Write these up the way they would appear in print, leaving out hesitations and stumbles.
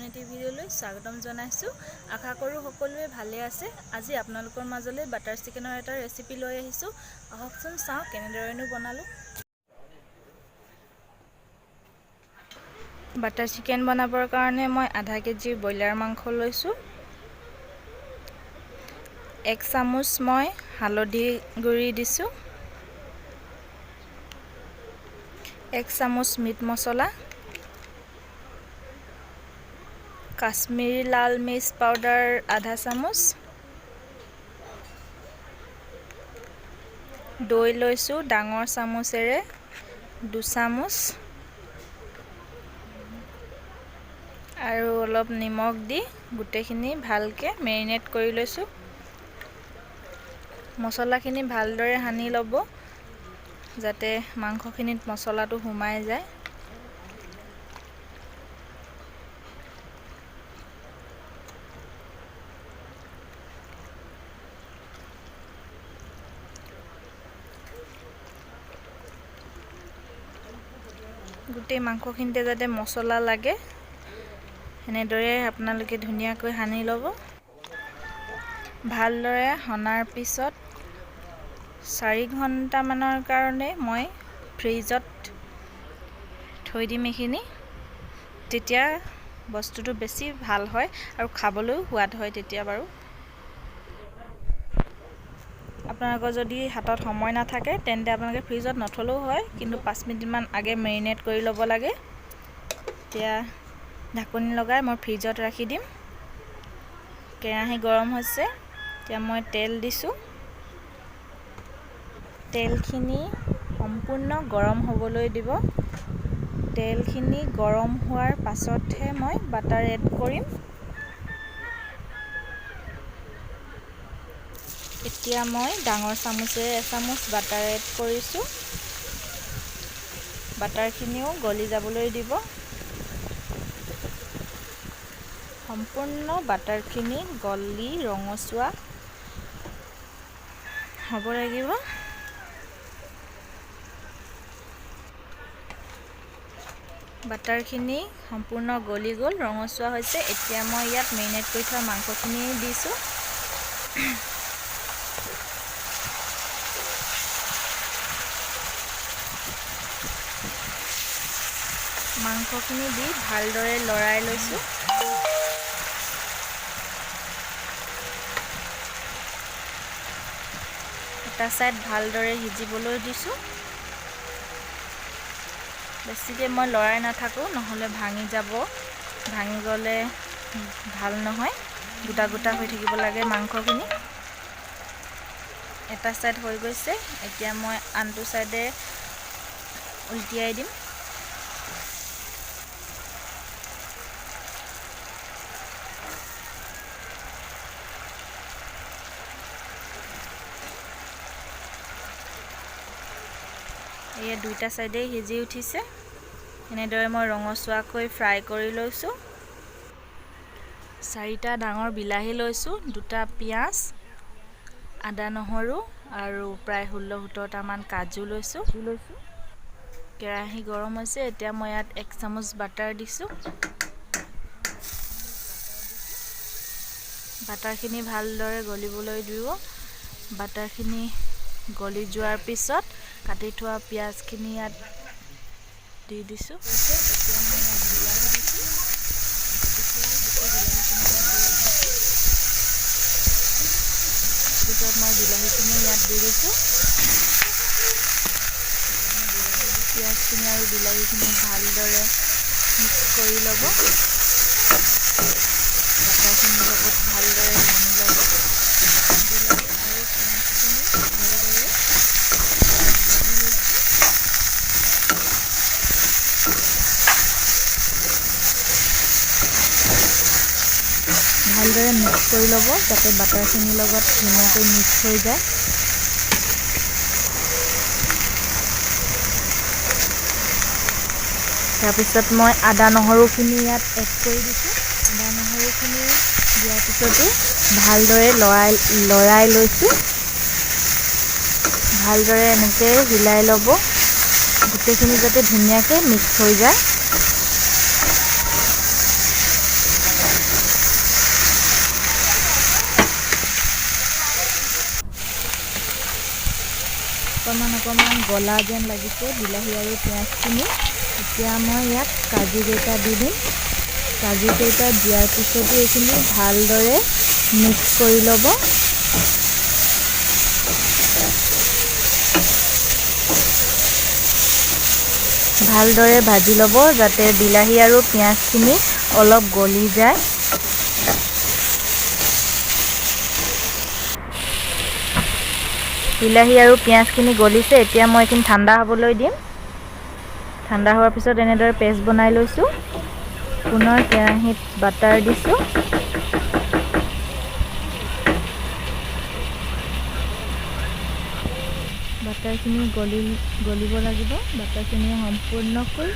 এটি ভিডিঅ'লৈ স্বাগতম জনাইছোঁ। আশা কৰোঁ সকলোৱে ভালে আছে। আজি আপোনালোকৰ মাজলৈ বাটাৰ চিকেনৰ এটা ৰেচিপি লৈ আহিছোঁ। আহকচোন চাওঁ কেনেদৰেনো বনালোঁ। বাটাৰ চিকেন বনাবৰ কাৰণে মই আধা কেজি ব্ৰইলাৰ মাংস লৈছোঁ। 1 চামুচ মই হালধি গুড়ি দিছোঁ, 1 চামুচ মিট মছলা, কাশ্মীৰী লাল মিৰ্চ পাউডাৰ আধা চামুচ, দৈ লৈছোঁ ডাঙৰ চামুচেৰে 2 চামুচ, আৰু অলপ নিমখ দি গোটেইখিনি ভালকৈ মেৰিনেট কৰি লৈছোঁ। মছলাখিনি ভালদৰে সানি ল'ব যাতে মাংসখিনিত মছলাটো সোমাই যায়। গোটেই মাংসখিনিতে যাতে মছলা লাগে এনেদৰে আপোনালোকে ধুনীয়াকৈ সানি ল'ব। ভালদৰে সনাৰ পিছত 4 ঘণ্টামানৰ কাৰণে মই ফ্ৰিজত থৈ দিম এইখিনি। তেতিয়া বস্তুটো বেছি ভাল হয় আৰু খাবলৈও সোৱাদ হয়। তেতিয়া বাৰু আপোনালোকৰ যদি হাতত সময় নাথাকে তেন্তে আপোনালোকে ফ্ৰিজত নথলেও হয়, কিন্তু 5 মিনিটমান আগে মেৰিনেট কৰি ল'ব লাগে। এতিয়া ঢাকনি লগাই মই ফ্ৰিজত ৰাখি দিম। কেৰাহী গৰম হৈছে, এতিয়া মই তেল দিছোঁ। তেলখিনি সম্পূৰ্ণ গৰম হ'বলৈ দিব। তেলখিনি গৰম হোৱাৰ পাছতহে মই বাটাৰ এড কৰিম। এতিয়া মই ডাঙৰ চামুচেৰে এচামুচ বাটাৰ এড কৰিছোঁ। বাটাৰখিনিও গলি যাবলৈ দিব। সম্পূৰ্ণ বাটাৰখিনি গলি ৰঙচুৱা হ'ব লাগিব। বাটাৰখিনি সম্পূৰ্ণ গলি গ'ল, ৰঙচুৱা হৈছে। এতিয়া মই ইয়াত মেৰিনেট কৰি থোৱা মাংসখিনি দিছোঁ। মাংসখিনি দি ভালদৰে লৰাই লৈছোঁ। এটা ছাইড ভালদৰে সিজিবলৈ দিছোঁ। বেছিকৈ মই লৰাই নাথাকোঁ, নহ'লে ভাঙি যাব। ভাঙি গ'লে ভাল নহয়, গোটা গোটা হৈ থাকিব লাগে মাংসখিনি। এটা ছাইড হৈ গৈছে, এতিয়া মই আনটো ছাইডে উলটিয়াই দিম। এয়া দুইটা ছাইডেই সিজি উঠিছে। এনেদৰে মই ৰঙচুৱাকৈ ফ্ৰাই কৰি লৈছোঁ। 4টা ডাঙৰ বিলাহী লৈছোঁ, 2টা পিঁয়াজ, আদা নহৰু আৰু প্ৰায় 16-17টামান কাজু লৈছোঁ। কেৰাহী গৰম হৈছে, এতিয়া মই ইয়াত 1 চামুচ বাটাৰ দিছোঁ। বাটাৰখিনি ভালদৰে গলিবলৈ দিব। বাটাৰখিনি গলি যোৱাৰ পিছত কাটি থোৱা পিঁয়াজখিনি ইয়াত দি দিছোঁ। এতিয়া মই ইয়াত বিলাহী দিছোঁ। পিছত মই বিলাহীখিনি ইয়াত দি দিছোঁ। পিঁয়াজখিনি আৰু বিলাহীখিনি ভালদৰে মিক্স কৰি ল'ব। বাটাৰখিনিৰ লগত ভালদৰে সানি ল'ব। বিলাহী আৰু পিঁয়াজখিনি ভালদৰে ভাজি লৈছোঁ। ভালদৰে মিক্স কৰি ল'ব যাতে বাটাৰখিনিৰ লগত ধুনীয়াকৈ মিক্স হৈ যায়। তাৰপিছত মই আদা নহৰুখিনি ইয়াত এড কৰি দিছোঁ। আদা নহৰুখিনি দিয়াৰ পিছতো ভালদৰে লৰাই লৈছোঁ। ভালদৰে এনেকৈ হিলাই ল'ব, গোটেইখিনি যাতে ধুনীয়াকৈ মিক্স হৈ যায়। অকণমান অকণমান গলা যেন লাগিছে বিলাহী আৰু পিঁয়াজখিনি। এতিয়া মই ইয়াত কাজুকেইটা দি দিম। কাজুকেইটা দিয়াৰ পিছতো এইখিনি ভালদৰে মিক্স কৰি ল'ব। ভালদৰে ভাজি ল'ব যাতে বিলাহী আৰু পিঁয়াজখিনি অলপ গলি যায়। বিলাহী আৰু পিঁয়াজখিনি গলিছে। এতিয়া মই এইখিনি ঠাণ্ডা হ'বলৈ দিম। ঠাণ্ডা হোৱাৰ পিছত এনেদৰে পেষ্ট বনাই লৈছোঁ। পুনৰ কেৰাহীত বাটাৰ দিছোঁ। বাটাৰখিনি গলিব লাগিব। বাটাৰখিনি সম্পূৰ্ণকৈ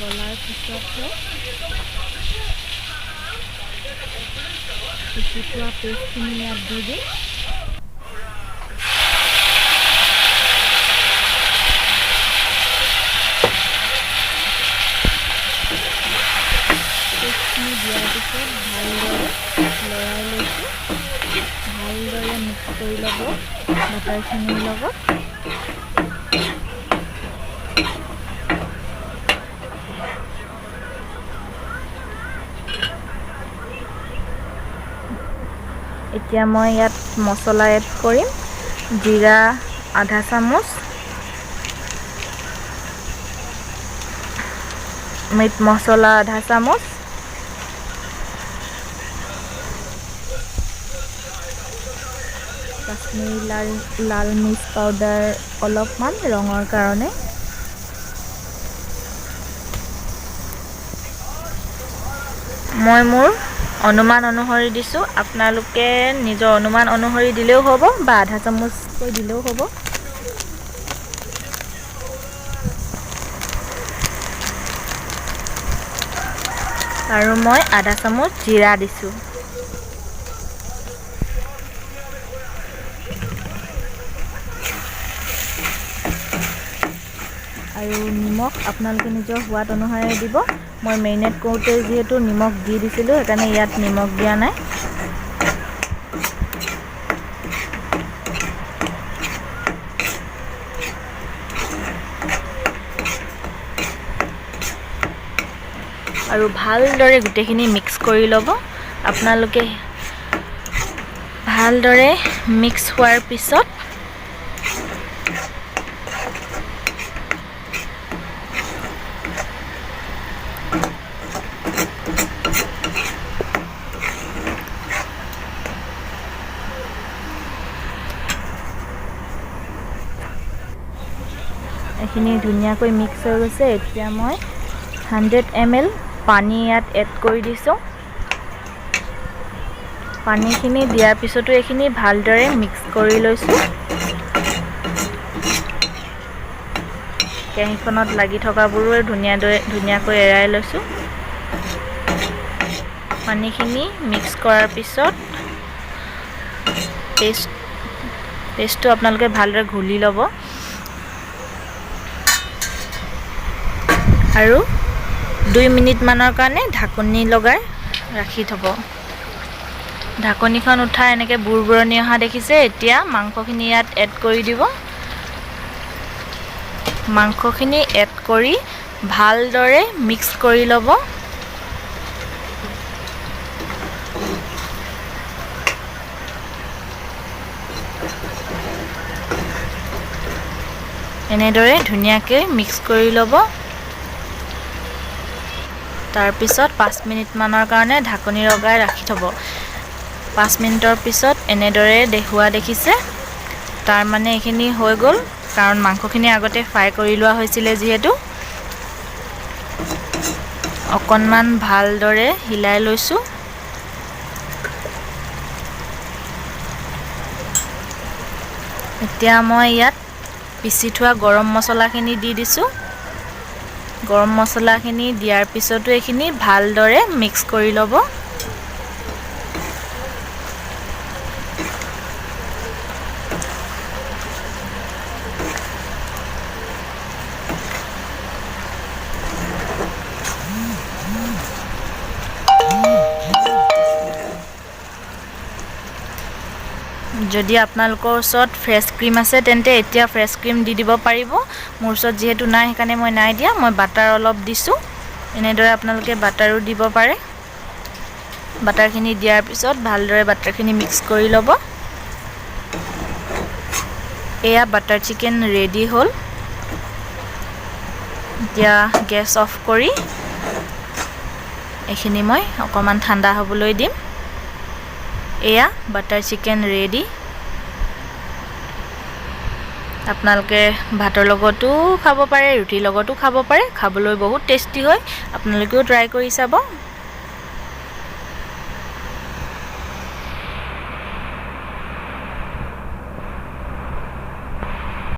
গলাৰ পিছতহে পিচি থোৱা পেষ্টখিনি ইয়াত দি দিম। পেষ্টখিনি দিয়াৰ পিছত ভালদৰে লৰাই লৈছোঁ। ভালদৰে মিক্স কৰি ল'ব বাটাৰখিনিৰ লগত। এতিয়া মই ইয়াত মছলা এড কৰিম। জিৰা আধা চামুচ, মিট মছলা আধা চামুচ, কাশ্মীৰী লাল মিৰ্চ পাউডাৰ অলপমান ৰঙৰ কাৰণে, মই মোৰ অনুমান অনুসৰি দিছোঁ। আপোনালোকে নিজৰ অনুমান অনুসৰি দিলেও হ'ব বা আধা চামুচকৈ দিলেও হ'ব। আৰু মই আধা চামুচ জিৰা দিছোঁ। আৰু নিমখ আপোনালোকে নিজৰ সোৱাদ অনুসাৰে দিব। মই মেৰিনেট কৰোঁতে যিহেতু নিমখ দি দিছিলোঁ, সেইকাৰণে ইয়াত নিমখ দিয়া নাই। আৰু ভালদৰে গোটেইখিনি মিক্স কৰি ল'ব। আপোনালোকে ভালদৰে মিক্স হোৱাৰ পিছত এইখিনি ধুনীয়াকৈ মিক্স হৈ গৈছে। এতিয়া মই 100 ml পানী ইয়াত এড কৰি দিছোঁ। পানীখিনি দিয়াৰ পিছতো এইখিনি ভালদৰে মিক্স কৰি লৈছোঁ। কেৰাহীখনত লাগি থকাবোৰো ধুনীয়াকৈ এৰাই লৈছোঁ। পানীখিনি মিক্স কৰাৰ পিছত পেষ্টটো আপোনালোকে ভালদৰে ঘুলি ল'ব। আৰু 2 মিনিটমানৰ কাৰণে ঢাকনি লগাই ৰাখি থ'ব। ঢাকনিখন উঠাই এনেকৈ বুৰবুৰণি অহা দেখিছে। এতিয়া মাংসখিনি ইয়াত এড কৰি দিব। মাংসখিনি এড কৰি ভালদৰে মিক্স কৰি ল'ব। এনেদৰে ধুনীয়াকৈ মিক্স কৰি ল'ব। তাৰপিছত 5 মিনিটমানৰ কাৰণে ঢাকনি লগাই ৰাখি থ'ব। 5 মিনিটৰ পিছত এনেদৰে দেখুওৱা দেখিছে, তাৰ মানে এইখিনি হৈ গ'ল, কাৰণ মাংসখিনি আগতে ফ্ৰাই কৰি লোৱা হৈছিলে যিহেতু। অকণমান ভালদৰে হিলাই লৈছোঁ। এতিয়া মই ইয়াত পিচি থোৱা গৰম মছলাখিনি দি দিছোঁ। গৰম মছলাখিনি দিয়াৰ পিছতো এইখিনি ভালদৰে মিক্স কৰি ল'ব। যদি আপোনালোকৰ ওচৰত ফ্ৰেছ ক্ৰীম আছে, তেন্তে এতিয়া ফ্ৰেছ ক্ৰীম দি দিব পাৰিব। মোৰ ওচৰত যিহেতু নাই, সেইকাৰণে মই নাই দিয়া। মই বাটাৰ অলপ দিছোঁ। এনেদৰে আপোনালোকে বাটাৰো দিব পাৰে। বাটাৰখিনি দিয়াৰ পিছত ভালদৰে বাটাৰখিনি মিক্স কৰি ল'ব। এয়া বাটাৰ চিকেন ৰেডি হ'ল। এতিয়া গেছ অফ কৰি এইখিনি মই অকণমান ঠাণ্ডা হ'বলৈ দিম। এয়া বাটাৰ চিকেন ৰেডি। আপোনালোকে ভাতৰ লগতো খাব পাৰে, ৰুটিৰ লগতো খাব পাৰে। খাবলৈ বহুত টেষ্টি হয়। আপোনালোকেও ট্ৰাই কৰি চাব।